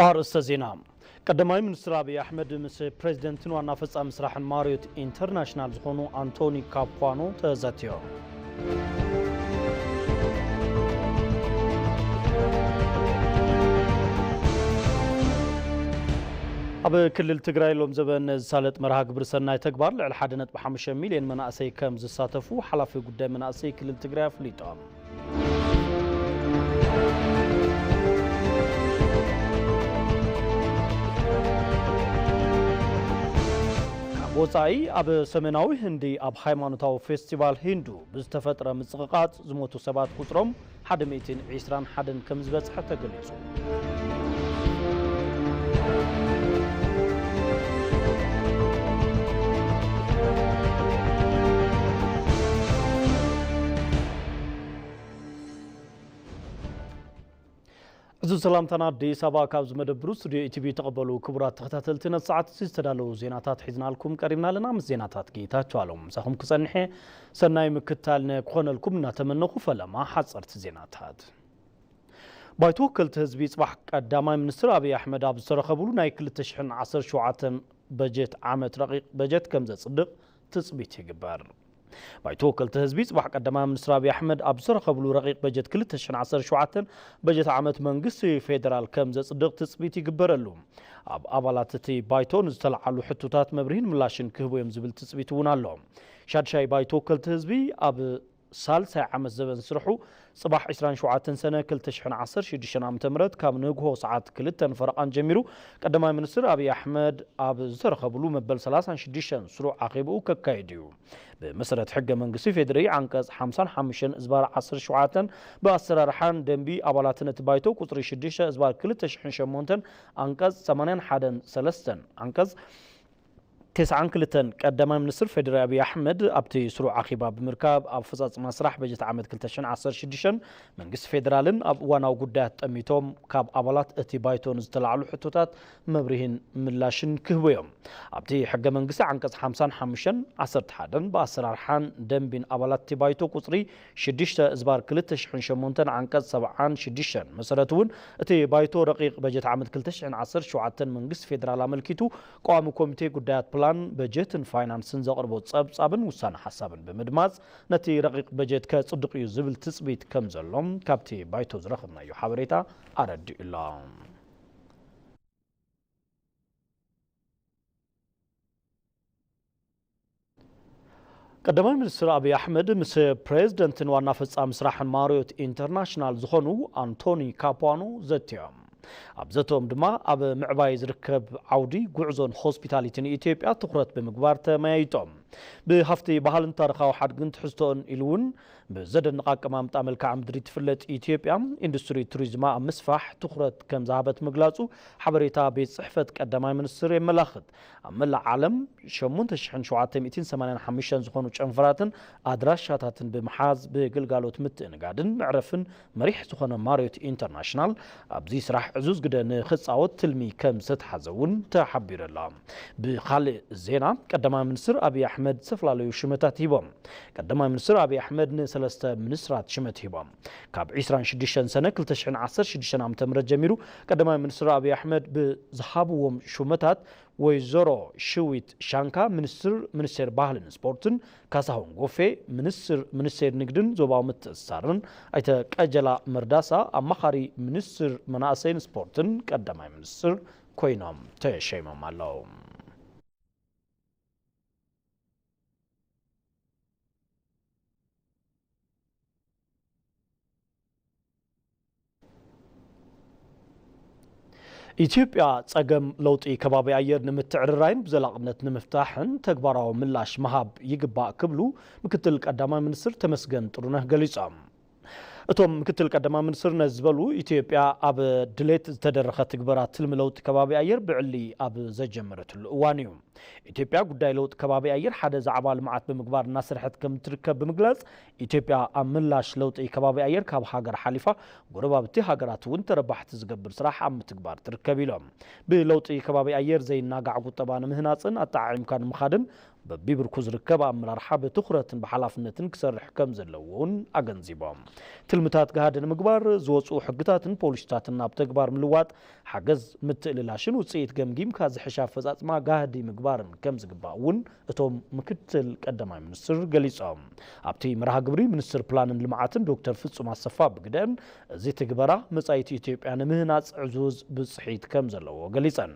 ኣርእስተ ዜና። ቀዳማይ ሚኒስትር ኣብይ ኣሕመድ ምስ ፕሬዚደንትን ዋና ፈጻሚ ስራሕን ማሪዮት ኢንተርናሽናል ዝኾኑ ኣንቶኒ ካፑዋኖ ተዘትዮም። ኣብ ክልል ትግራይ ሎም ዘበን ዝሳለጥ መርሃ ግብሪ ሰናይ ተግባር ልዕሊ ሓደ ነጥቢ ሓሙሽተ ሚልዮን መናእሰይ ከም ዝሳተፉ ሓላፊ ጉዳይ መናእሰይ ክልል ትግራይ ኣፍሊጦም። ካብ ወጻኢ፣ ኣብ ሰሜናዊ ህንዲ ኣብ ሃይማኖታዊ ፌስቲቫል ሂንዱ ብዝተፈጥረ ምጽቕቓጥ ዝሞቱ ሰባት ቁጽሮም ሓደ ሚእትን ዕስራን ሓደን ከም ዝበጽሐ ተገሊጹ። ዕዙዝ ሰላምታና ኣዲስ ኣበባ ካብ ዝመደብሩ ስቱዲዮ ኢቲቪ ተቐበሉ። ክቡራት ተኸታተልቲ፣ ነቲ ሰዓት እዚ ዝተዳለዉ ዜናታት ሒዝናልኩም ቀሪብና ኣለና። ምስ ዜናታት ጌታቸው ኣለሙ ምሳኹም ክጸንሐ ሰናይ ምክታል ክኾነልኩም እናተመነኹ፣ ፈለማ ሓጸርቲ ዜናታት። ባይቶ ወከልቲ ህዝቢ ጽባሕ ቀዳማይ ሚኒስትር ኣብይ ኣሕመድ ኣብ ዝተረኸብሉ ናይ ክልተ ሽሕን ዓሰርተ ሸውዓተን በጀት ዓመት ረቂቕ በጀት ከም ዘጽድቕ ትጽቢት ይግበር። ባይቶ ወከልቲ ህዝቢ ጽባሕ ቀዳማይ ሚኒስትር ኣብይ ኣሕመድ ኣብ ዝተረኸብሉ ረቂቕ በጀት ክልተ ሽሕን ዓሰርተ ሸውዓተን በጀት ዓመት መንግስቲ ፌደራል ከም ዘጽድቕ ትጽቢት ይግበረሉ። ኣብ ኣባላት እቲ ባይቶ ንዝተለዓሉ ሕቶታት መብርሂን ምላሽን ክህቡ እዮም ዝብል ትጽቢት እውን ኣሎ። ሻድሻይ ባይቶ ወከልቲ ህዝቢ ኣብ ሳልሳይ ዓመት ዘበን ስርሑ ጽባሕ ዕስራን ሸውዓተን ሰነ ክልተ ሽሕን ዓሰርተ ሽዱሽተን ዓመተ ምህረት ካብ ንግሆ ሰዓት ክልተን ፈረቓን ጀሚሩ ቀዳማይ ሚኒስትር ኣብይ ኣሕመድ ኣብ ዝተረኸብሉ መበል ሰላሳን ሽዱሽተን ስሩዕ ኣኼብኡ ከካይድ እዩ። ብመሰረት ሕገ መንግስቲ ፌዴሪ ዓንቀጽ ሓምሳን ሓሙሽተን እዝባር ዓሰርተ ሸውዓተን ብኣሰራርሓን ደንቢ ኣባላትን እቲ ባይቶ ቁጽሪ ሽዱሽተ እዝባር ክልተ ሽሕን ሸሞንተን ዓንቀጽ ሰማንያን ሓደን ሰለስተን ዓንቀጽ ተስዓን ክልተን ቀዳማይ ሚኒስትር ፌዴራል ኣብይ ኣሕመድ ኣብቲ ስሩዕ ኣኼባ ብምርካብ ኣብ ኣፈጻጽማ ስራሕ በጀት ዓመት ክልተ ሽሕን ዓሰርተ ሽዱሽተን መንግስቲ ፌዴራልን ኣብ እዋናዊ ጉዳያት ጠሚቶም ካብ ኣባላት እቲ ባይቶ ንዝተላዕሉ ሕቶታት መብርሂን ምላሽን ክህቡ እዮም። ኣብቲ ሕገ መንግስቲ ዓንቀጽ ሓምሳን ሓሙሽተን ዓሰርተ ሓደን ብኣሰራርሓን ደንቢን ኣባላት እቲ ባይቶ ቁጽሪ ሽዱሽተ እዝባር ክልተ ሽሕን ሸሞንተን ዓንቀጽ ሰብዓን ሽዱሽተን መሰረት እውን እቲ ባይቶ ረቂቕ በጀት ዓመት ክልተ ሽሕን ዓሰርተ ሸውዓተን መንግስቲ ፌዴራል ኣመልኪቱ ቀዋሚ ኮሚቴ ጉዳያት ፕላን፣ በጀትን ፋይናንስን ዘቕርቦ ጸብጻብን ውሳነ ሓሳብን ብምድማጽ፣ ነቲ ረቂቕ በጀት ከጽድቕ እዩ ዝብል ትጽቢት ከም ዘሎም ካብቲ ባይቶ ዝረኸብናዮ ሓበሬታ ኣረዲኡ ኣሎ። ቀዳማይ ሚኒስትር ኣብይ ኣሕመድ ምስ ፕሬዝደንትን ዋና ፈጻሚ ስራሕን ማሪዮት ኢንተርናሽናል ዝኾኑ ኣንቶኒ ካፑዋኖ ዘትዮም። ኣብ ዘተኦም ድማ ኣብ ምዕባይ ዝርከብ ዓውዲ ጉዕዞን ሆስፒታሊቲን ኢትዮጵያ ትኹረት ብምግባር ተመያይጦም። ብሃፍቲ ባህልን ታሪኻዊ ሓድግን ትሕዝቶን ኢሉ እውን ብዘደንቕ ኣቀማምጣ መልክዓ ምድሪ ትፍለጥ ኢትዮጵያ ኢንዱስትሪ ቱሪዝማ ኣብ ምስፋሕ ትኹረት ከም ዝሃበት ምግላጹ ሓበሬታ ቤት ጽሕፈት ቀዳማይ ሚኒስትር የመላኽት። ኣብ መላእ ዓለም ሸሞንተ ሽሕን ሸውዓተ ሚእትን ሰማንያን ሓሙሽተን ዝኾኑ ጨንፈራትን ኣድራሻታትን ብምሓዝ ብግልጋሎት ምትእንጋድን መዕረፍን መሪሕ ዝኾነ ማሪዮት ኢንተርናሽናል ኣብዚ ስራሕ ዕዙዝ ግደ ንኽጻወት ትልሚ ከም ዝተትሓዘ እውን ተሓቢሩ ኣሎ። ብኻልእ ዜና፣ ቀዳማይ ሚኒስትር ኣብይ ኣሕመድ ዝተፈላለዩ ሽመታት ሂቦም። ቀዳማይ ሚኒስትር ኣብይ ኣሕመድ ንሰለስተ ሚኒስትራት ሽመት ሂቦም። ካብ ዕስራን ሽዱሽተን ሰነ ክልተ ሽሕን ዓሰርተ ሽዱሽተን ዓመተ ምህረት ጀሚሩ ቀዳማይ ሚኒስትር ኣብይ ኣሕመድ ብዝሃብዎም ሹመታት ወይዘሮ ሽዊት ሻንካ ሚኒስትር ሚኒስቴር ባህልን ስፖርትን፣ ካሳሁን ጎፌ ሚኒስትር ሚኒስቴር ንግድን ዞባዊ ምትእስሳርን፣ ኣይተ ቀጀላ መርዳሳ ኣማኻሪ ሚኒስትር መናእሰይን ስፖርትን ቀዳማይ ሚኒስትር ኮይኖም ተሸይሞም ኣለዉ። ኢትዮጵያ ጸገም ለውጢ ከባቢ ኣየር ንምትዕርራይን ብዘላቕነት ንምፍታሕን ተግባራዊ ምላሽ ምሃብ ይግባእ ክብሉ ምክትል ቀዳማይ ሚኒስትር ተመስገን ጥሩነህ ገሊጾም። እቶም ምክትል ቀዳማይ ሚኒስትር ነዚ ዝበሉ፣ ኢትዮጵያ ኣብ ድሌት ዝተደረኸ ትግበራ ትልሚ ለውጢ ከባቢ ኣየር ብዕሊ ኣብ ዘጀመረትሉ እዋን እዩ። ኢትዮጵያ ጉዳይ ለውጢ ከባቢ ኣየር ሓደ ዛዕባ ልምዓት ብምግባር እናሰርሐት ከም ትርከብ ብምግላጽ፣ ኢትዮጵያ ኣብ ምላሽ ለውጢ ከባቢ ኣየር ካብ ሃገር ሓሊፋ ጎረባብቲ ሃገራት እውን ተረባሕቲ ዝገብር ስራሕ ኣብ ምትግባር ትርከብ ኢሎም። ብለውጢ ከባቢ ኣየር ዘይናጋዕ ቁጠባ ንምህናጽን ኣጠዓዒምካ ንምኻድን በቢብርኩ ዝርከብ ኣመራርሓ ብትኹረትን ብሓላፍነትን ክሰርሕ ከም ዘለዎ እውን ኣገንዚቦም። ትልምታት ጋህዲ ንምግባር ዝወፅኡ ሕግታትን ፖሊሲታትን ናብ ተግባር ምልዋጥ ሓገዝ ምትእልላሽን ውፅኢት ገምጊምካ ዝሕሻ ኣፈፃፅማ ጋህዲ ምግባርን ከም ዝግባእ እውን እቶም ምክትል ቀዳማይ ሚኒስትር ገሊፆም። ኣብቲ መርሃ ግብሪ ሚኒስትር ፕላንን ልምዓትን ዶክተር ፍጹም ኣሰፋ ብግደን፣ እዚ ትግበራ መጻኢት ኢትዮጵያ ንምህናጽ ዕዙዝ ብጽሒት ከም ዘለዎ ገሊጸን።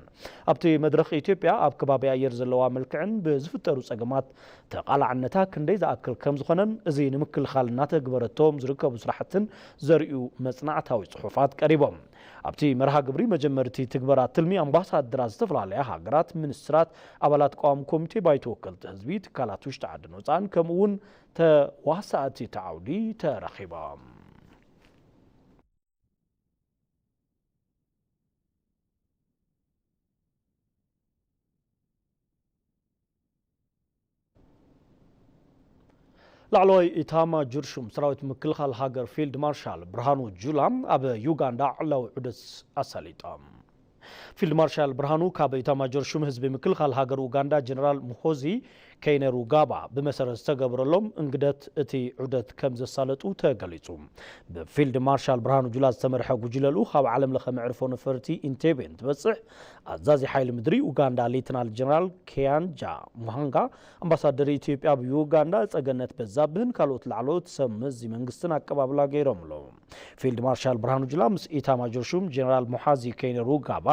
ኣብቲ መድረኽ፣ ኢትዮጵያ ኣብ ከባቢ ኣየር ዘለዋ መልክዕን ብዝፍጠሩ ጸገማት ተቓላዕነታ ክንደይ ዝኣክል ከም ዝኾነን፣ እዚ ንምክልኻል እናተግበረቶም ዝርከቡ ስራሕትን ዘርእዩ መጽናዕታዊ ጽሑፋት ቀሪቦም። ኣብቲ መርሃ ግብሪ፣ መጀመርቲ ትግበራ ትልሚ ኣምባሳደራት ዝተፈላለያ ሃገራት፣ ሚኒስትራት፣ ኣባላት ቀዋሚ ኮሚቴ፣ ባይቶ ወከልቲ ህዝቢ፣ ትካላት ውሽጢ ዓድን ወጻእን፣ ከምኡ እውን ተዋሳእቲ እቲ ዓውዲ ተረኺቦም። ላዕለዋይ ኢታማጆር ሹም ሰራዊት ምክልኻል ሃገር ፊልድ ማርሻል ብርሃኑ ጁላ ኣብ ዩጋንዳ ዕላዊ ዑደት ኣሳሊጦም። ፊልድ ማርሻል ብርሃኑ ካብ ኢታማጆር ሹም ህዝቢ ምክልኻል ሃገር ኡጋንዳ ጀነራል ሙሆዚ ከይነሩጋባ ብመሰረት ዝተገብረሎም እንግደት እቲ ዑደት ከም ዘሳለጡ ተገሊጹ። ብፊልድ ማርሻል ብርሃኑ ጁላ ዝተመርሐ ጉጅለ ልኡኽ ኣብ ዓለም ለኸ መዕርፎ ነፈርቲ ኢንቴቤ እንትበጽሕ፣ ኣዛዚ ሓይሊ ምድሪ ኡጋንዳ ሌተናል ጀነራል ኬያንጃ ሙሃንጋ፣ ኣምባሳደር ኢትዮጵያ ኣብ ዩጋንዳ ጸገነት በዛብህን ካልኦት ላዕለዎት ሰብ መዚ መንግስትን ኣቀባብላ ገይሮምሉ። ፊልድ ማርሻል ብርሃኑ ጁላ ምስ ኢታማጆር ሹም ጀነራል ሙሓዚ ከይነሩጋባ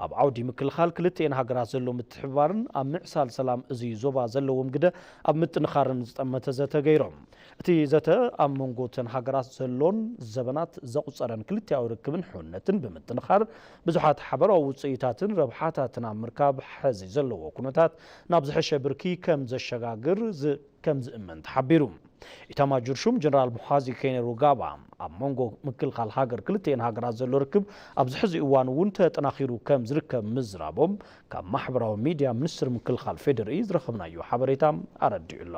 ኣብ ዓውዲ ምክልኻል ክልቲኤን ሃገራት ዘሎ ምትሕብባርን ኣብ ምዕሳል ሰላም እዚ ዞባ ዘለዎም ግደ ኣብ ምጥንኻርን ዝጠመተ ዘተ ገይሮም። እቲ ዘተ ኣብ መንጎ እተን ሃገራት ዘሎን ዘበናት ዘቑጸረን ክልቲኣዊ ርክብን ሕውነትን ብምጥንኻር፣ ብዙሓት ሓበራዊ ውጽኢታትን ረብሓታትን ኣብ ምርካብ፣ ሕዚ ዘለዎ ኩነታት ናብ ዝሐሸ ብርኪ ከም ዘሸጋግር ዝ-፣ ከም ዝእመን ተሓቢሩ። ኢታማጆር ሹም ጀነራል ሙሓዚ ከይነሩጋባ፣ ኣብ መንጎ ምክልኻል ሃገር ክልቲኤን ሃገራት ዘሎ ርክብ ኣብዚ ሕዚ እዋን እውን ተጠናኺሩ ከም ዝርከብ ምዝራቦም ካብ ማሕበራዊ ሚድያ ሚኒስትሪ ምክልኻል ፌዴሪኢ ዝረኸብናዮ ሓበሬታ ኣረዲኡ ኣሎ።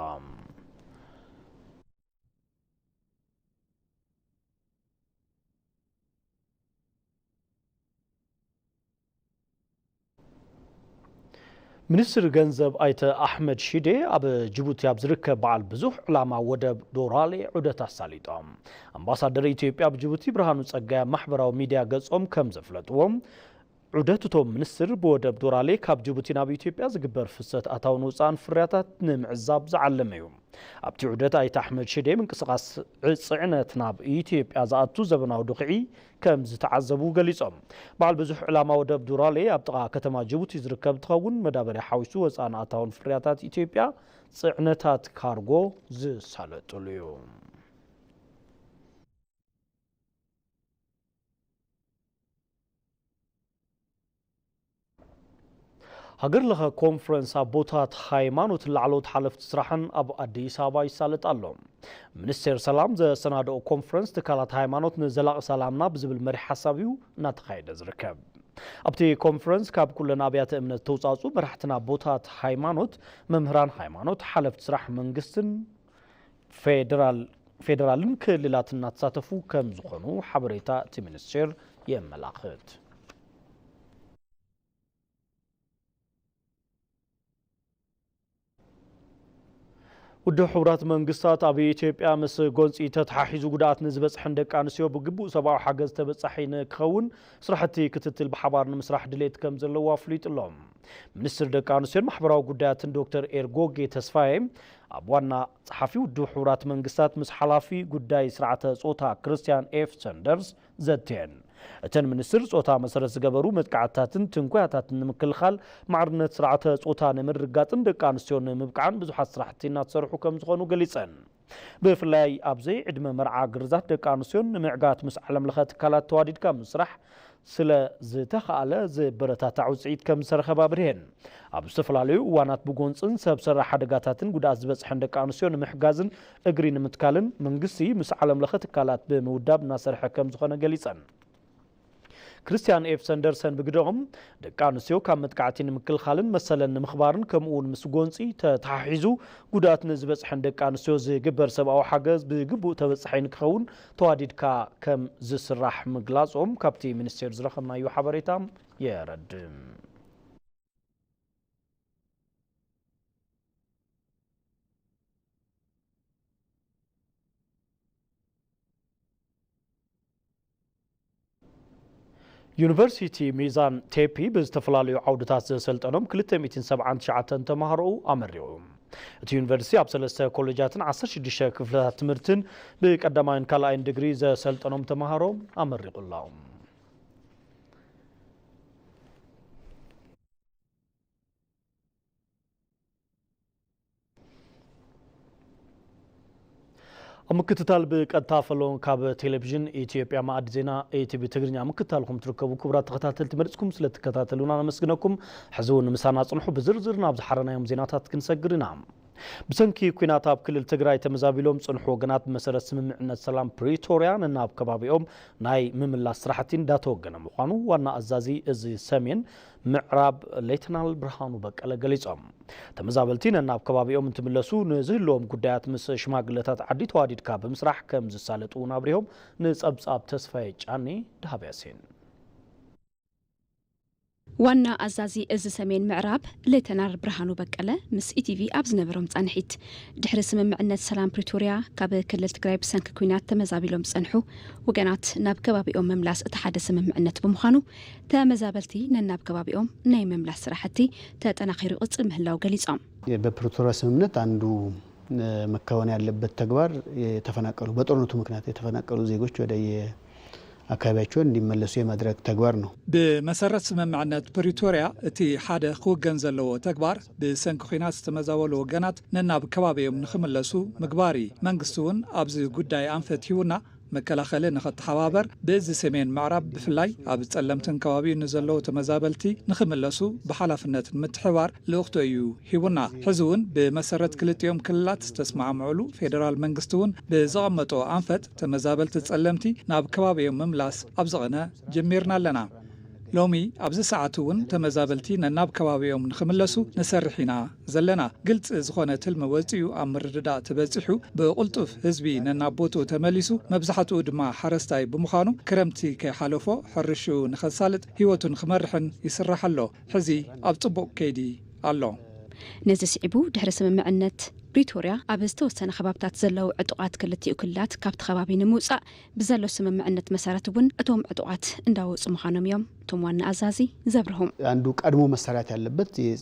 ሚኒስትር ገንዘብ ኣይተ ኣሕመድ ሺዴ ኣብ ጅቡቲ ኣብ ዝርከብ በዓል ብዙሕ ዕላማ ወደብ ዶራሌ ዑደት ኣሳሊጦም። ኣምባሳደር ኢትዮጵያ ኣብ ጅቡቲ ብርሃኑ ጸጋይ ኣብ ማሕበራዊ ሚድያ ገጾም ከም ዘፍለጥዎም፣ ዑደት እቶም ሚኒስትር ብወደብ ዶራሌ ካብ ጅቡቲ ናብ ኢትዮጵያ ዝግበር ፍሰት ኣታውን ውጻእን ፍርያታት ንምዕዛብ ዝዓለመ እዩ። ኣብቲ ዑደት ኣይተ ኣሕመድ ሽዴ ምንቅስቓስ ጽዕነት ናብ ኢትዮጵያ ዝኣቱ ዘበናዊ ድኹዒ ከም ዝተዓዘቡ ገሊጾም። በዓል ብዙሕ ዕላማ ወደብ ዱራሌ ኣብ ጥቓ ከተማ ጅቡቲ ዝርከብ እንትኸውን፣ መዳበርያ ሓዊሱ ወጻእን ኣታውን ፍርያታት ኢትዮጵያ ጽዕነታት ካርጎ ዝሳለጡሉ እዩ። ሃገር ለኸ ኮንፈረንስ ኣቦታት ሃይማኖት ላዕለዎት ሓለፍቲ ስራሕን ኣብ ኣዲስ ኣበባ ይሳለጥ ኣሎ። ሚኒስቴር ሰላም ዘሰናድኦ ኮንፈረንስ ትካላት ሃይማኖት ንዘላቒ ሰላምና ብዝብል መሪሕ ሓሳብ እዩ እናተኻየደ ዝርከብ። ኣብቲ ኮንፈረንስ ካብ ኩለን ኣብያተ እምነት ዝተውፃፁ መራሕትን ኣቦታት ሃይማኖት፣ መምህራን ሃይማኖት፣ ሓለፍቲ ስራሕ መንግስትን ፌደራል፣ ፌደራልን ክልላትን እናተሳተፉ ከም ዝኾኑ ሓበሬታ እቲ ሚኒስቴር የመላኽት። ውድብ ሕቡራት መንግስታት ኣብ ኢትዮጵያ ምስ ጎንፂ ተተሓሒዙ ጉድኣት ንዝበፅሐን ደቂ ኣንስትዮ ብግቡእ ሰብኣዊ ሓገዝ ተበፃሒ ንክኸውን ስራሕቲ ክትትል ብሓባር ንምስራሕ ድሌት ከም ዘለዎ ኣፍሊጡ ኣሎ። ሚኒስትር ደቂ ኣንስትዮን ማሕበራዊ ጉዳያትን ዶክተር ኤርጎጌ ተስፋዬ ኣብ ዋና ጸሓፊ ውድብ ሕቡራት መንግስታት ምስ ሓላፊ ጉዳይ ስርዓተ ጾታ ክርስቲያን ኤፍ ሰንደርስ ዘትየን። እተን ሚኒስትር ጾታ መሰረት ዝገበሩ መጥቃዕትታትን ትንኮያታትን ንምክልኻል፣ ማዕርነት ስርዓተ ጾታ ንምርግጋጽን ደቂ ኣንስትዮ ንምብቃዕን ብዙሓት ስራሕቲ እናተሰርሑ ከም ዝኾኑ ገሊጸን። ብፍላይ ኣብ ዘይዕድመ መርዓ ግርዛት ደቂ ኣንስትዮን ንምዕጋት ምስ ዓለም ለኸ ትካላት ተዋዲድካ ምስራሕ ስለ ዝተኻእለ ዝበረታታዕ ውፅኢት ከም ዝተረኸበ ኣብሪሀን። ኣብ ዝተፈላለዩ እዋናት ብጎንፅን ሰብ ሰራሕ ሓደጋታትን ጉድኣት ዝበፅሐን ደቂ ኣንስትዮ ንምሕጋዝን እግሪ ንምትካልን መንግስቲ ምስ ዓለም ለኸ ትካላት ብምውዳብ እናሰርሐ ከም ዝኾነ ገሊፀን። ክርስቲያን ኤፍ ሰንደርሰን ብግደኦም፣ ደቂ ኣንስትዮ ካብ መጥቃዕቲ ንምክልኻልን መሰለን ንምኽባርን ከምኡ እውን ምስ ጎንፂ ተተሓሒዙ ጉድኣት ንዝበፅሐን ደቂ ኣንስትዮ ዝግበር ሰብኣዊ ሓገዝ ብግቡእ ተበፃሒ ንክኸውን ተዋዲድካ ከም ዝስራሕ ምግላፆም ካብቲ ሚኒስቴር ዝረኸብናዮ ሓበሬታ የረድእ። ዩኒቨርሲቲ ሚዛን ቴፒ ብዝተፈላለዩ ዓውድታት ዘሰልጠኖም ክልተ ሚእትን ሰብዓን ትሽዓተን ተምሃሮኡ ኣመሪቑ። እቲ ዩኒቨርሲቲ ኣብ ሰለስተ ኮሌጃትን ዓሰርተ ሽዱሽተ ክፍልታት ትምህርትን ብቀዳማይን ካልኣይን ዲግሪ ዘሰልጠኖም ተምሃሮ ኣመሪቑ ኣሎ። ኣብ ምክትታል ብቀጥታ ፈለውን ካብ ቴሌቪዥን ኢትዮጵያ መኣዲ ዜና ኢቲቪ ትግርኛ ምክትታልኩም ትርከቡ ክቡራት ተኸታተልቲ መሪፅኩም ስለትከታተሉና ነመስግነኩም። ሕዚ እውን ምሳና ፅንሑ። ብዝርዝር ናብ ዝሓረናዮም ዜናታት ክንሰግር ኢና። ብሰንኪ ኲናት ኣብ ክልል ትግራይ ተመዛቢሎም ዝፅንሑ ወገናት ብመሰረት ስምምዕነት ሰላም ፕሪቶርያ ነናብ ከባቢኦም ናይ ምምላስ ስራሕቲ እንዳተወገነ ምዃኑ ዋና ኣዛዚ እዚ ሰሜን ምዕራብ ሌተናል ብርሃኑ በቀለ ገሊጾም። ተመዛበልቲ ነናብ ከባቢኦም እንትምለሱ ንዝህልዎም ጉዳያት ምስ ሽማግለታት ዓዲ ተዋዲድካ ብምስራሕ ከም ዝሳለጡ እውን ኣብሪሆም። ንጸብጻብ ተስፋዬ ጫኒ፣ ደሃብ ያሲን። ዋና ኣዛዚ እዚ ሰሜን ምዕራብ ሌተናል ብርሃኑ በቀለ ምስ ኢቲቪ ኣብ ዝነበሮም ጻንሒት፣ ድሕሪ ስምምዕነት ሰላም ፕሪቶርያ ካብ ክልል ትግራይ ብሰንኪ ኲናት ተመዛቢሎም ዝጸንሑ ወገናት ናብ ከባቢኦም ምምላስ እቲ ሓደ ስምምዕነት ብምዃኑ፣ ተመዛበልቲ ነናብ ከባቢኦም ናይ ምምላስ ስራሕቲ ተጠናኺሩ ይቕጽል ምህላው ገሊጾም። በፕሪቶሪያ ስምምነት አንዱ መከወን ያለበት ተግባር የተፈናቀሉ፣ በጦርነቱ ምክንያት የተፈናቀሉ ዜጎች ወደ የአካባቢያቸው እንዲመለሱ የማድረግ ተግባር ነው። ብመሰረት ስምምዕነት ፕሪቶርያ እቲ ሓደ ክውገን ዘለዎ ተግባር ብሰንኪ ኲናት ዝተመዛበሉ ወገናት ነናብ ከባቢኦም ንኽምለሱ ምግባር እዩ። መንግስቲ እውን ኣብዚ ጉዳይ ኣንፈት ሂቡና መከላኸሊ ንኸተሓባበር ብእዚ ሰሜን ምዕራብ ብፍላይ ኣብ ጸለምትን ከባቢኡ ንዘለዉ ተመዛበልቲ ንኽምለሱ ብሓላፍነት ንምትሕባር ልእኽቶ እዩ ሂቡና። ሕዚ እውን ብመሰረት ክልቲኦም ክልላት ዝተስማዕምዑሉ ፌደራል መንግስቲ እውን ብዘቐመጦ ኣንፈት ተመዛበልቲ ጸለምቲ ናብ ከባቢኦም ምምላስ ኣብ ዝቐነ ጀሚርና ኣለና። ሎሚ ኣብዚ ሰዓት እውን ተመዛበልቲ ነናብ ከባቢኦም ንኽምለሱ ንሰርሕ ኢና ዘለና። ግልፂ ዝኾነ ትልሚ ወፂኡ ኣብ ምርድዳእ ተበፂሑ ብቕልጡፍ ህዝቢ ነናብ ቦትኡ ተመሊሱ፣ መብዛሕትኡ ድማ ሓረስታይ ብምዃኑ ክረምቲ ከይሓለፎ ሕርሽኡ ንኸሳልጥ ህይወቱ ንኽመርሕን ይስራሕ ኣሎ። ሕዚ ኣብ ፅቡቕ ከይዲ ኣሎ። ነዚ ስዒቡ ድሕሪ ስምምዕነት ፕሪቶርያ ኣብ ዝተወሰነ ከባብታት ዘለዉ ዕጡቓት ክልቲኡ ክልላት ካብቲ ከባቢ ንምውፃእ ብዘሎ ስምምዕነት መሰረት እውን እቶም ዕጡቓት እንዳወፁ ምዃኖም እዮም እቶም ዋና ኣዛዚ ዘብርሁ። አንዱ ቀድሞ መሰራት ያለበት የ-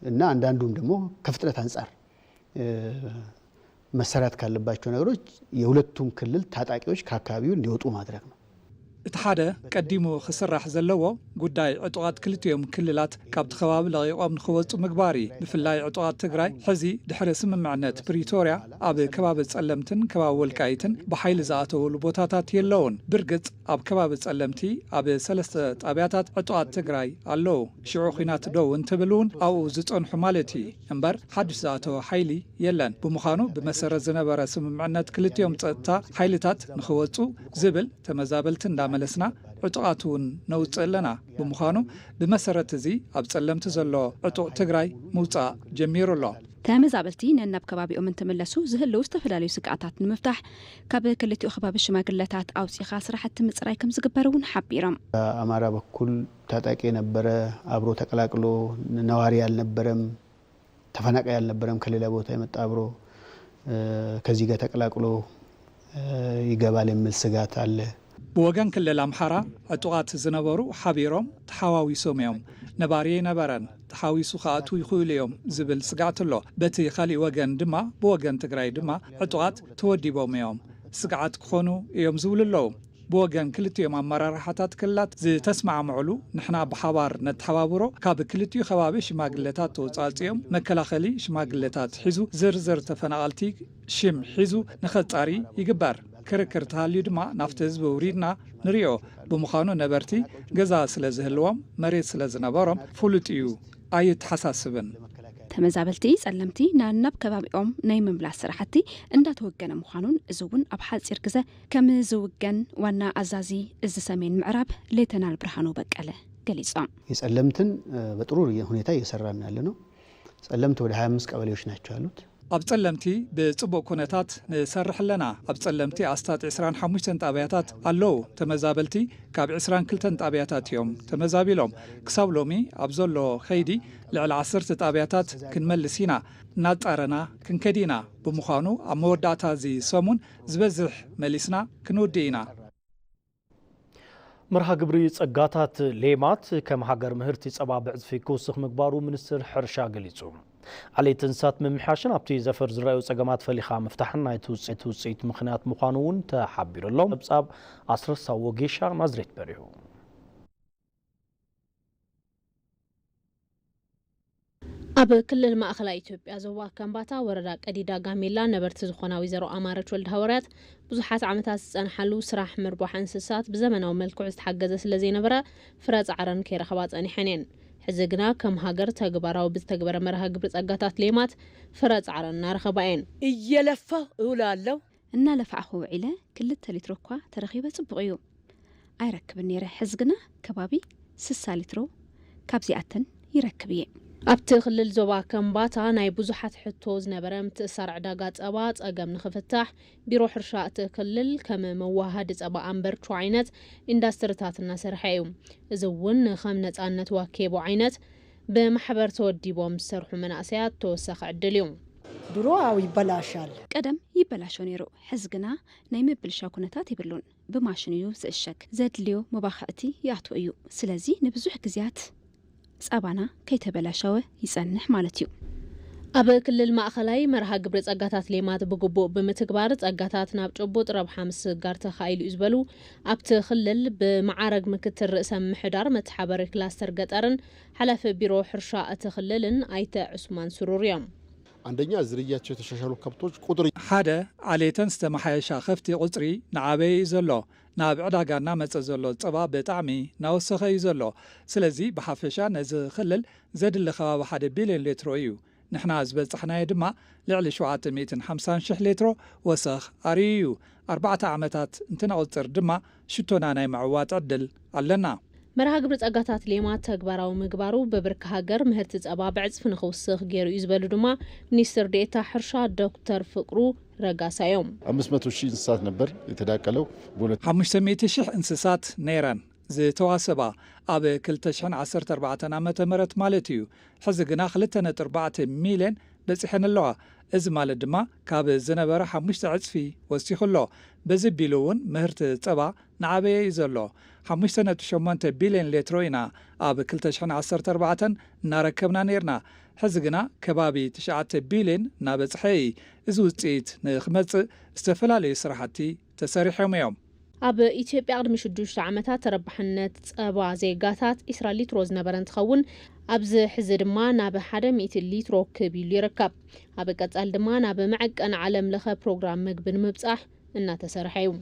እና አንዳንዱም ደግሞ ከፍጥነት አንጻር መሰራት ካለባቸው ነገሮች የሁለቱም ክልል ታጣቂዎች ከአካባቢው እንዲወጡ ማድረግ ነው። እቲ ሓደ ቀዲሙ ክስራሕ ዘለዎ ጉዳይ ዕጡቓት ክልቲኦም ክልላት ካብቲ ከባቢ ለቒቖም ንኽወፁ ምግባር እዩ። ብፍላይ ዕጡቓት ትግራይ ሕዚ ድሕሪ ስምምዕነት ፕሪቶርያ ኣብ ከባቢ ጸለምትን ከባቢ ወልቃይትን ብሓይሊ ዝኣተወሉ ቦታታት የለውን። ብርግጽ ኣብ ከባቢ ጸለምቲ ኣብ ሰለስተ ጣብያታት ዕጡቓት ትግራይ ኣለዉ። ሽዑ ኲናት ደው እንትብል እውን ኣብኡ ዝጸንሑ ማለት እዩ እምበር ሓድሽ ዝኣተወ ሓይሊ የለን። ብምዃኑ ብመሰረት ዝነበረ ስምምዕነት ክልቲኦም ጸጥታ ሓይልታት ንኽወጹ ዝብል ተመዛበልቲ እንዳመለስና ዕጡቓት እውን ነውጽእ ኣለና። ብምዃኑ ብመሰረት እዚ ኣብ ጸለምቲ ዘሎ ዕጡቕ ትግራይ ምውጻእ ጀሚሩ ኣሎ። ተመዛበልቲ ነናብ ከባቢኦም እንትምለሱ ዝህልው ዝተፈላለዩ ስግኣታት ንምፍታሕ ካብ ክልቲኡ ከባቢ ሽማግለታት ኣውፂኻ ስራሕቲ ምፅራይ ከም ዝግበር እውን ሓቢሮም። በአማራ በኩል ታጣቂ የነበረ አብሮ ተቀላቅሎ ነዋሪ ያልነበረም ተፈናቃይ ያልነበረም ከሌላ ቦታ የመጣ አብሮ ከዚህ ጋር ተቀላቅሎ ይገባል የሚል ስጋት አለ። ብወገን ክልል ኣምሓራ ዕጡቓት ዝነበሩ ሓቢሮም ተሓዋዊሶም እዮም። ነባሪ ኣይነበረን። ተሓዊሱ ክኣትዉ ይኽእሉ እዮም ዝብል ስግኣት ኣሎ። በቲ ካሊእ ወገን ድማ ብወገን ትግራይ ድማ ዕጡቓት ተወዲቦም እዮም ስግኣት ክኾኑ እዮም ዝብሉ ኣለዉ። ብወገን ክልቲኦም ኣመራርሓታት ክልላት ዝተስማዕምዑሉ ንሕና ብሓባር ነተሓባብሮ ካብ ክልቲኡ ከባቢ ሽማግለታት ተወፃፂኦም መከላኸሊ ሽማግለታት ሒዙ ዝርዝር ተፈናቐልቲ ሽም ሒዙ ንኸፃሪ ይግበር። ክርክር ተሃልዩ ድማ ናብቲ ህዝቢ ውሪድና ንሪኦ። ብምዃኑ ነበርቲ ገዛ ስለ ዝህልዎም መሬት ስለ ዝነበሮም ፍሉጥ እዩ። ኣይተሓሳስብን። ተመዛበልቲ ጸለምቲ ናብ ከባቢኦም ናይ ምምላስ ስራሕቲ እንዳተወገነ ምዃኑን እዚ እውን ኣብ ሓጺር ግዘ ከም ዝውገን ዋና ኣዛዚ እዚ ሰሜን ምዕራብ ሌተናል ብርሃኑ በቀለ ገሊጾም። የጸለምትን በጥሩ ሁኔታ እየሰራን ያለ ነው። ጸለምት ወደ ሃያ አምስት ቀበሌዎች ናቸው ያሉት። ኣብ ጸለምቲ ብጽቡቕ ኩነታት ንሰርሕ ኣለና። ኣብ ጸለምቲ ኣስታት ዕስራን ሓሙሽተን ጣብያታት ኣለዉ። ተመዛበልቲ ካብ ዕስራን ክልተን ጣብያታት እዮም ተመዛቢሎም። ክሳብ ሎሚ ኣብ ዘሎ ከይዲ ልዕሊ ዓሰርተ ጣብያታት ክንመልስ ኢና። እናጻረና ክንከድ ኢና። ብምዃኑ ኣብ መወዳእታ እዚ ሰሙን ዝበዝሕ መሊስና ክንውድእ ኢና። መርሃ ግብሪ ጸጋታት ሌማት ከም ሃገር ምህርቲ ጸባ ብዕጽፊ ክውስኽ ምግባሩ ሚኒስትር ሕርሻ ገሊጹ። ዓሌት እንስሳት ምምሕያሽን ኣብቲ ዘፈር ዝረኣዩ ጸገማት ፈሊኻ ምፍታሕን ናይቲ ውጽኢት ውጽኢት ምኽንያት ምዃኑ እውን ተሓቢሩ ኣሎ። ጸብጻብ ኣስረሳ ወጌሻ ናዝሬት በሪሁ። ኣብ ክልል ማእኸላይ ኢትዮጵያ ዞባ ከምባታ ወረዳ ቀዲዳ ጋሜላ ነበርቲ ዝኾና ወይዘሮ ኣማረች ወልደ ሃዋርያት ብዙሓት ዓመታት ዝጸንሓሉ ስራሕ ምርባሕ እንስሳት ብዘመናዊ መልክዑ ዝተሓገዘ ስለ ዘይነበረ ፍረ ጻዕረን ከይረኸባ ጸኒሐን እየን። ሕዚ ግና ከም ሃገር ተግባራዊ ብዝተግበረ መርሃ ግብሪ ጸጋታት ሌማት ፍረ ጻዕረን እናረኸባ እየን። እየለፋሁ እውላለሁ። እናለፋዕኹ ውዒለ ክልተ ሊትሮ እኳ ተረኺበ ጽቡቕ እዩ። ኣይረክብን ነይረ፣ ሕዚ ግና ከባቢ ስሳ ሊትሮ ካብዚኣተን ይረክብ እየ። ኣብቲ ክልል ዞባ ከምባታ ናይ ብዙሓት ሕቶ ዝነበረ ምትእሳር ዕዳጋ ጸባ ጸገም ንኽፍታሕ ቢሮ ሕርሻ እቲ ክልል ከም መዋሃዲ ጸባ ኣምበርቾ ዓይነት ኢንዳስትሪታት እናሰርሐ እዩ። እዚ እውን ንከም ነጻነት ዋኬቦ ዓይነት ብማሕበር ተወዲቦም ዝሰርሑ መናእሰያት ተወሳኺ ዕድል እዩ። ድሮ አው ይበላሻል። ቀደም ይበላሾ ነይሩ፣ ሕዚ ግና ናይ ምብልሻው ኩነታት የብሉን። ብማሽን እዩ ዝእሸግ። ዘድልዮ መባኽዕቲ ይኣትዎ እዩ። ስለዚ ንብዙሕ ግዜያት ጸባና ከይተበላሸወ ይጸንሕ ማለት እዩ። ኣብ ክልል ማእኸላይ መርሃ ግብሪ ጸጋታት ሌማት ብግቡእ ብምትግባር ጸጋታት ናብ ጭቡጥ ረብሓ ምስግጋር ተኻኢሉ እዩ ዝበሉ ኣብቲ ክልል ብመዓረግ ምክትል ርእሰ ምምሕዳር መተሓበሪ ክላስተር ገጠርን ሓላፊ ቢሮ ሕርሻ እቲ ክልልን ኣይተ ዑስማን ስሩር እዮም። አንደኛ ዝርያቸው የተሻሻሉ ከብቶች ቁጥር ሓደ፣ ዓሌተን ዝተመሓየሻ ከፍቲ ቁፅሪ ንዓበየ እዩ ዘሎ። ናብ ዕዳጋ እናመፀ ዘሎ ፀባ ብጣዕሚ እናወሰኸ እዩ ዘሎ። ስለዚ ብሓፈሻ ነዚ ክልል ዘድሊ ከባቢ ሓደ ቢልዮን ሌትሮ እዩ። ንሕና ዝበፃሕናዮ ድማ ልዕሊ ሸውዓተ ሚእትን ሓምሳን ሽሕ ሌትሮ ወሰኽ ኣርእዩ እዩ። ኣርባዕተ ዓመታት እንትነቑፅር ድማ ሽቶና ናይ ምዕዋጥ ዕድል ኣለና። መርሃ ግብሪ ጸጋታት ሌማት ተግባራዊ ምግባሩ ብብርኪ ሃገር ምህርቲ ጸባ ብዕጽፊ ንኽውስኽ ገይሩ እዩ ዝበሉ ድማ ሚኒስትር ዴኤታ ሕርሻ ዶክተር ፍቅሩ ረጋሳ እዮም። አምስት መቶ ሺህ እንስሳት ነበር የተዳቀለው። በሁለት ሓሙሽተ ሚእቲ ሽሕ እንስሳት ነይረን ዝተዋሰባ ኣብ ክልተ ሽሕን ዓሰርተ ኣርባዕተን ዓመተ ምህረት ማለት እዩ። ሕዚ ግና ክልተ ነጥቢ ኣርባዕተ ሚልዮን በጺሐን ኣለዋ። እዚ ማለት ድማ ካብ ዝነበረ ሓሙሽተ ዕጽፊ ወሲኹ ኣሎ። በዚ ቢሉ እውን ምህርቲ ጸባ እናዓበየ እዩ ዘሎ። ሓሙሽተ ነጥቢ ሸሞንተ ቢልዮን ሌትሮ ኢና ኣብ ክልተ ሽሕን ዓሰርተ ኣርባዕተን እናረከብና ነይርና። ሕዚ ግና ከባቢ ትሽዓተ ቢልዮን እናበጽሐ እዩ። እዚ ውጽኢት ንኽመጽእ ዝተፈላለዩ ስራሕቲ ተሰሪሖም እዮም። ኣብ ኢትዮጵያ ቅድሚ ሽዱሽተ ዓመታት ተረባሕነት ጸባ ዜጋታት ዒስራ ሊትሮ ዝነበረ እንትኸውን ኣብዚ ሕዚ ድማ ናብ ሓደ ሚእቲ ሊትሮ ክብ ኢሉ ይርከብ። ኣብ ቀጻሊ ድማ ናብ መዐቀኒ ዓለም ለኸ ፕሮግራም ምግቢ ንምብጻሕ እናተሰርሐ እዩ።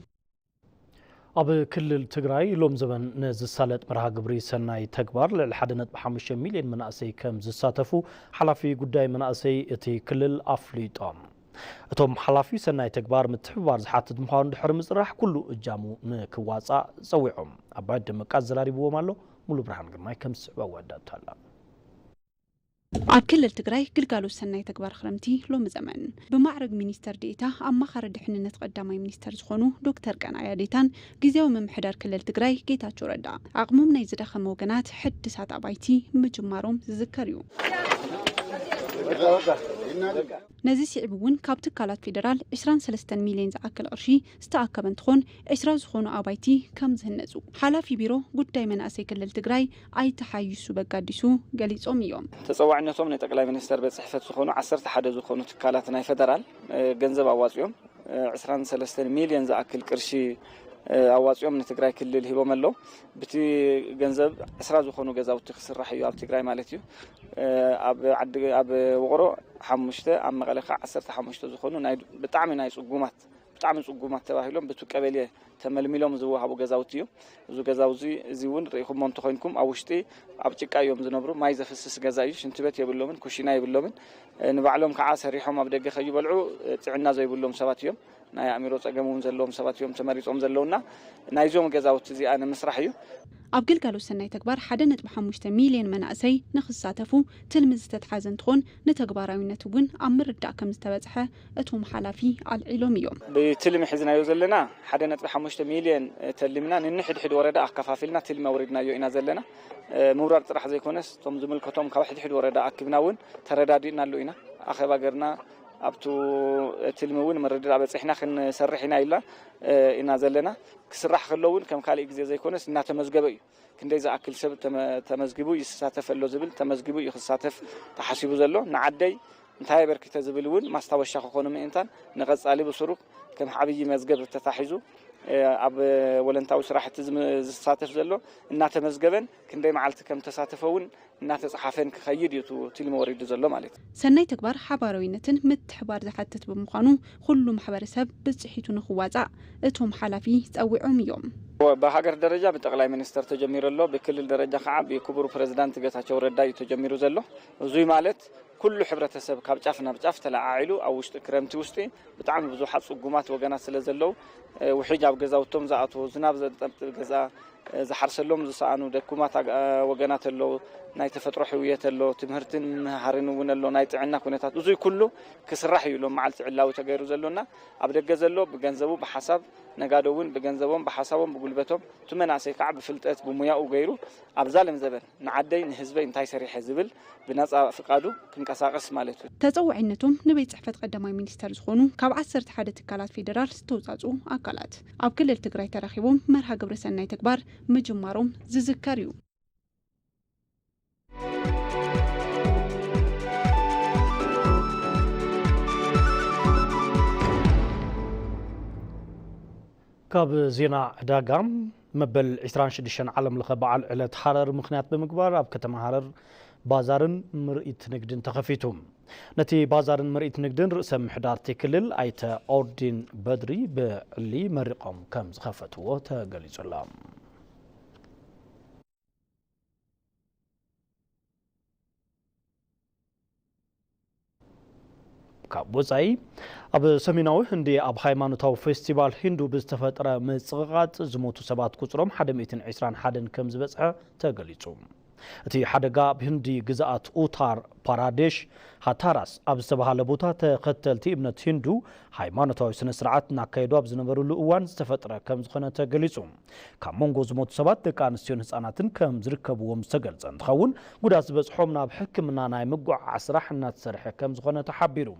ኣብ ክልል ትግራይ ሎም ዘበን ንዝሳለጥ መርሃ ግብሪ ሰናይ ተግባር ልዕሊ ሓደ ነጥቢ ሓሙሽተ ሚልዮን መናእሰይ ከም ዝሳተፉ ሓላፊ ጉዳይ መናእሰይ እቲ ክልል ኣፍሊጦም። እቶም ሓላፊ ሰናይ ተግባር ምትሕብባር ዝሓትት ምዃኑ ድሕሪ ምፅራሕ ኩሉ እጃሙ ንክዋፃእ ፀዊዖም። ኣባይ ደመቃ ዘራሪብዎም ኣሎ። ሙሉ ብርሃን ግርማይ ከም ዝስዕብ ኣወዳድታ ኣላ። ኣብ ክልል ትግራይ ግልጋሎት ሰናይ ተግባር ክረምቲ ሎሚ ዘመን ብማዕረግ ሚኒስተር ዴኤታ ኣማኻሪ ድሕንነት ቀዳማይ ሚኒስተር ዝኾኑ ዶክተር ቀናኢ ኣዴታን ግዜያዊ ምምሕዳር ክልል ትግራይ ጌታቸው ረዳ ዓቕሞም ናይ ዝደኸመ ወገናት ሕድሳት ኣባይቲ ምጅማሮም ዝዝከር እዩ። ነዚ ስዒቡ እውን ካብ ትካላት ፌደራል ዕስራን ሰለስተን ሚልዮን ዝኣክል ቅርሺ ዝተኣከበ እንትኾን ዕስራ ዝኾኑ ኣባይቲ ከም ዝህነፁ ሓላፊ ቢሮ ጉዳይ መናእሰይ ክልል ትግራይ ኣይተ ሓይሱ በጋዲሱ ገሊፆም እዮም። ተፀዋዕነቶም ናይ ጠቅላይ ሚኒስተር ቤት ፅሕፈት ዝኾኑ ዓሰርተ ሓደ ዝኾኑ ትካላት ናይ ፌደራል ገንዘብ ኣዋፂኦም ዕስራን ሰለስተን ሚልዮን ዝኣክል ቅርሺ ኣዋፂኦም ንትግራይ ክልል ሂቦም ኣለዉ። ብቲ ገንዘብ ዕስራ ዝኾኑ ገዛውቲ ክስራሕ እዩ ኣብ ትግራይ ማለት እዩ። ኣብ ውቕሮ ሓሙሽተ፣ ኣብ መቐለ ከዓ ዓሰርተ ሓሙሽተ ዝኾኑ ብጣዕሚ ናይ ፅጉማት ብጣዕሚ ፅጉማት ተባሂሎም ብቲ ቀበሌ ተመልሚሎም ዝወሃቡ ገዛውቲ እዮም። እዚ ገዛውዚ እዚ እውን ርኢኹሞ እንተኾይንኩም ኣብ ውሽጢ ኣብ ጭቃ እዮም ዝነብሩ። ማይ ዘፍስስ ገዛ እዩ። ሽንቲ ቤት የብሎምን፣ ኩሽና የብሎምን። ንባዕሎም ከዓ ሰሪሖም ኣብ ደገ ከይበልዑ ጥዕና ዘይብሎም ሰባት እዮም። ናይ ኣእምሮ ፀገም እውን ዘለዎም ሰባት እዮም ተመሪፆም ዘለውና ናይዞም ገዛውቲ እዚኣ ንምስራሕ እዩ። ኣብ ግልጋሎት ሰናይ ተግባር ሓደ ነጥቢ ሓሙሽተ ሚልዮን መናእሰይ ንኽሳተፉ ትልሚ ዝተትሓዘ እንትኾን ንተግባራዊነት እውን ኣብ ምርዳእ ከም ዝተበፅሐ እቶም ሓላፊ ኣልዒሎም እዮም። ብትልሚ ሒዝናዮ ዘለና ሓደ ነጥቢ ሓሙሽተ ሚልዮን ተሊምና ንንሕድሕድ ወረዳ ኣከፋፊልና ትልሚ ኣውሪድናዮ ኢና ዘለና። ምውራድ ጥራሕ ዘይኮነስ እቶም ዝምልከቶም ካብ ሕድሕድ ወረዳ ኣኪብና እውን ተረዳዲእናሉ ኢና። ኣኼባ ገርና ኣብቱ ትልሚ እውን ምርድዳእ በፂሕና ክንሰርሕ ኢና ኢልና ኢና ዘለና። ክስራሕ ከሎ እውን ከም ካልእ ግዜ ዘይኮነስ እናተመዝገበ እዩ። ክንደይ ዝኣክል ሰብ ተመዝጊቡ ይሳተፍ ኣሎ ዝብል ተመዝጊቡ እዩ ክሳተፍ ተሓሲቡ ዘሎ። ንዓደይ እንታይ ኣበርኪተ ዝብል እውን ማስታወሻ ክኾኑ ምእንታን ንቐፃሊ ብስሩ ከም ዓብዪ መዝገብ ተታሒዙ ኣብ ወለንታዊ ስራሕቲ ዝሳተፍ ዘሎ እናተመዝገበን ክንደይ መዓልቲ ከም ተሳተፈ እውን እናተፅሓፈን ክኸይድ እዩ ትልሚ ወሪዱ ዘሎ ማለት እዩ። ሰናይ ተግባር ሓባራዊነትን ምትሕባር ዝሓትት ብምዃኑ ኩሉ ማሕበረሰብ ብፅሒቱ ንክዋፃእ እቶም ሓላፊ ፀዊዖም እዮም። ብሃገር ደረጃ ብጠቕላይ ሚኒስተር ተጀሚሩ ኣሎ። ብክልል ደረጃ ከዓ ብክቡር ፕሬዚዳንት ጌታቸው ረዳ እዩ ተጀሚሩ ዘሎ። እዙይ ማለት ኩሉ ሕብረተሰብ ካብ ጫፍ ናብ ጫፍ ተለዓዒሉ ኣብ ውሽጢ ክረምቲ ውሽጢ ብጣዕሚ ብዙሓት ፅጉማት ወገናት ስለ ዘለዉ ውሕጅ ኣብ ገዛውቶም ዝኣትዎ ዝናብ ዘጠብጥብ ገዛ ዝሓርሰሎም ዝሰኣኑ ደኩማት ወገናት ኣለዉ። ናይ ተፈጥሮ ሕውየት ኣሎ፣ ትምህርትን ምህሃርን እውን ኣሎ፣ ናይ ጥዕና ኩነታት እዙይ ኩሉ ክስራሕ እዩ ሎም መዓልቲ ዕላዊ ተገይሩ ዘሎና። ኣብ ደገ ዘሎ ብገንዘቡ ብሓሳብ ነጋዶ እውን ብገንዘቦም ብሓሳቦም ብጉልበቶም እቲ መናእሰይ ከዓ ብፍልጠት ብሙያኡ ገይሩ ኣብዛ ለምዘበን ንዓደይ ንህዝበይ እንታይ ሰሪሐ ዝብል ብነፃ ፍቃዱ ክንቀሳቀስ ማለት እዩ። ተፀዋዒነቶም ንቤት ፅሕፈት ቀዳማይ ሚኒስተር ዝኾኑ ካብ ዓሰርተ ሓደ ትካላት ፌዴራል ዝተውፃፅኡ ኣካላት ኣብ ክልል ትግራይ ተረኺቦም መርሃ ግብረ ሰናይ ተግባር ምጅማሮም ዝዝከር እዩ። ካብ ዜና ዕዳጋ፣ መበል ዕስራን ሽዱሽተን ዓለም ለኸ በዓል ዕለት ሃረር ምኽንያት ብምግባር ኣብ ከተማ ሃረር ባዛርን ምርኢት ንግድን ተኸፊቱ። ነቲ ባዛርን ምርኢት ንግድን ርእሰ ምሕዳር እቲ ክልል ኣይተ ኦርዲን በድሪ ብዕሊ መሪቖም ከም ዝኸፈትዎ ተገሊጹ ኣሎ። ካብ ወጻኢ፣ ኣብ ሰሜናዊ ህንዲ ኣብ ሃይማኖታዊ ፌስቲቫል ሂንዱ ብዝተፈጥረ ምጽቕቓጥ ዝሞቱ ሰባት ቁጽሮም ሓደ ሚእትን ዕስራን ሓደን ከም ዝበጽሐ ተገሊጹ። እቲ ሓደጋ ኣብ ህንዲ ግዝኣት ኡታር ፓራዴሽ ሃታራስ ኣብ ዝተባህለ ቦታ ተኸተልቲ እምነት ሂንዱ ሃይማኖታዊ ስነ ስርዓት እናካየዱ ኣብ ዝነበሩሉ እዋን ዝተፈጥረ ከም ዝኾነ ተገሊጹ። ካብ መንጎ ዝሞቱ ሰባት ደቂ ኣንስትዮን ህጻናትን ከም ዝርከብዎም ዝተገልጸ እንትኸውን፣ ጉድኣት ዝበጽሖም ናብ ሕክምና ናይ ምጉዕዓዝ ስራሕ እናተሰርሐ ከም ዝኾነ ተሓቢሩ።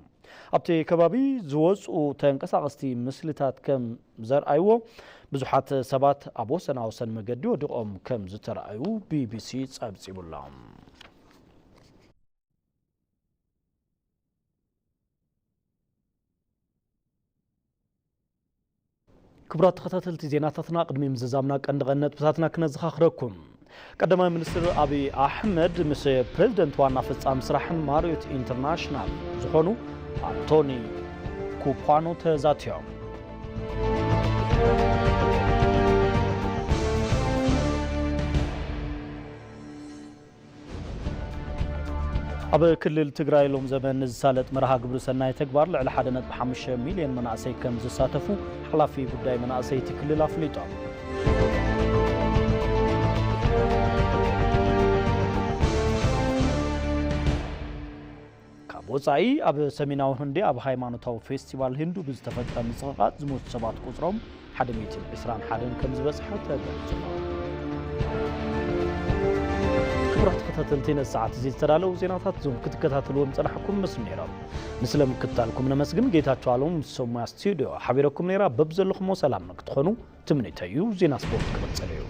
ኣብቲ ከባቢ ዝወጽኡ ተንቀሳቐስቲ ምስልታት ከም ዘርኣይዎ፣ ብዙሓት ሰባት ኣብ ወሰናወሰን መገዲ ወዲቖም ከም ዝተረኣዩ ቢቢሲ ጸብጺቡ'ሎ። ክቡራት ተኸታተልቲ ዜናታትና፣ ቅድሚ ምዝዛምና ቀንዲ ቀንዲ ነጥብታትና ክነዘኻኽረኩም። ቀዳማይ ሚኒስትር ኣብይ ኣሕመድ ምስ ፕሬዝደንት ዋና ፈጻሚ ስራሕን ማሪዮት ኢንተርናሽናል ዝኾኑ ኣንቶኒ ኩፓኖ ተዛትዮም። ኣብ ክልል ትግራይ ሎም ዘበን ንዝሳለጥ መርሃ ግብሪ ሰናይ ተግባር ልዕሊ ሓደ ነጥቢ ሓሙሽተ ሚልዮን መናእሰይ ከም ዝሳተፉ ሓላፊ ጉዳይ መናእሰይ እቲ ክልል ኣፍሊጦም። ካብ ወጻኢ፣ ኣብ ሰሜናዊ ህንዲ ኣብ ሃይማኖታዊ ፌስቲቫል ሂንዱ ብዝተፈጥረ ምጽቕቓጥ ዝሞቱ ሰባት ቁጽሮም ሓደ ሚእትን ዕስራን ሓደን ከም ዝበጽሐ ተገሊጹ ኣሎ። ክቡራት ተኸታተልቲ፣ ነዚ ሰዓት እዚ ዝተዳለዉ ዜናታት እዞም ክትከታተልዎም ጸናሕኩም ምስሉ ነይሮም። ንስለ ምክትታልኩም ነመስግን። ጌታቸው ኣሎም ምስ ሰሙያ ስቱዲዮ ሓቢረኩም ነይራ። በብዘለኹሞ ሰላም ንክትኾኑ ትምኒተይ እዩ። ዜና ስፖርት ክቕጽል እዩ።